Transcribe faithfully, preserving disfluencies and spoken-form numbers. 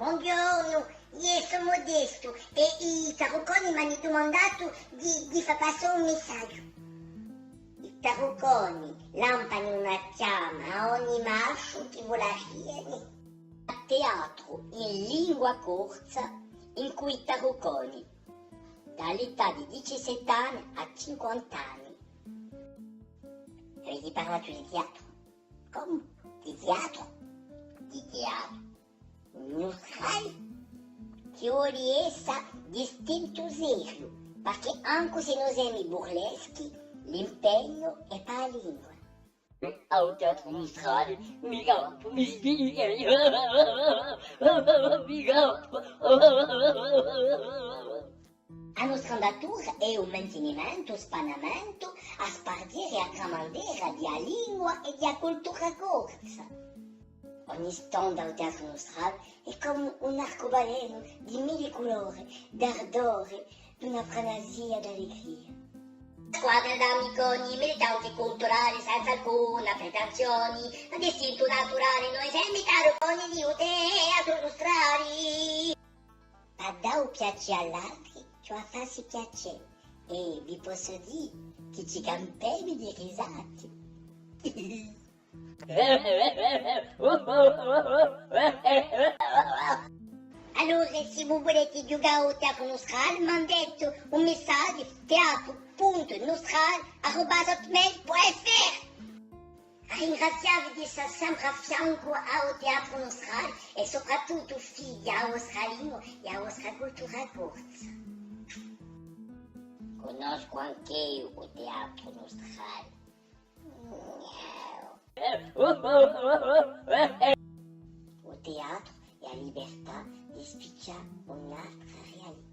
Bonghjornu, eiu sò Modestu è i tarruconi m'ani dumandatu di, di fà passà un missaghju. I tarruconi lampani una chjama à ogni masciu chì vulariani. Teatru in lingua corsa incù i tarruconi, da l'età di diciassette anni à cinquanta anni. Aveti parlatu di teatru? Comu? Di teatru? Di teatru nustrali, chì voli essa distintu seriu, parchì ancu s'è no semi burleschi, l'impegnu hè pà a lingua. À u Teatru Nustrali, mi campu, mi spigliu, mi campu. A nostra andatura hè u mantinimentu, u spanamentu, a sparghjera è a tramandera di a lingua è di a cultura corsa. Ogni stonda à u Teatru Nustrali hè comu un arcubalenu di milli culori, d'ardori, d'una franasia d'alegria. Squadra d'amiconi, militanti culturali, senza alcuna pretensioni, ma d'istintu naturali, noi semi i tarruconi di u Teatru Nustrali. Pà dà u piacè à l'altri, ci vole à fassi piacè, è vi possu dì chì ci campemi di risati. Allora, s'è vo vuleti ghjucà à u Teatru Nustrali, mandeti un missaghju, teatru puntu nustrali arrobase hotmail puntu F R. À ringrazià vi d'essa sempre à fiancu à u Teatru Nustrali è soprattuttu fidi à a vostra lingua è à a vostra cultura corsa. Cunnoscu anch'eiu u Teatru Nustrali. U teatru hè a libertà di spichjà un'altra realità.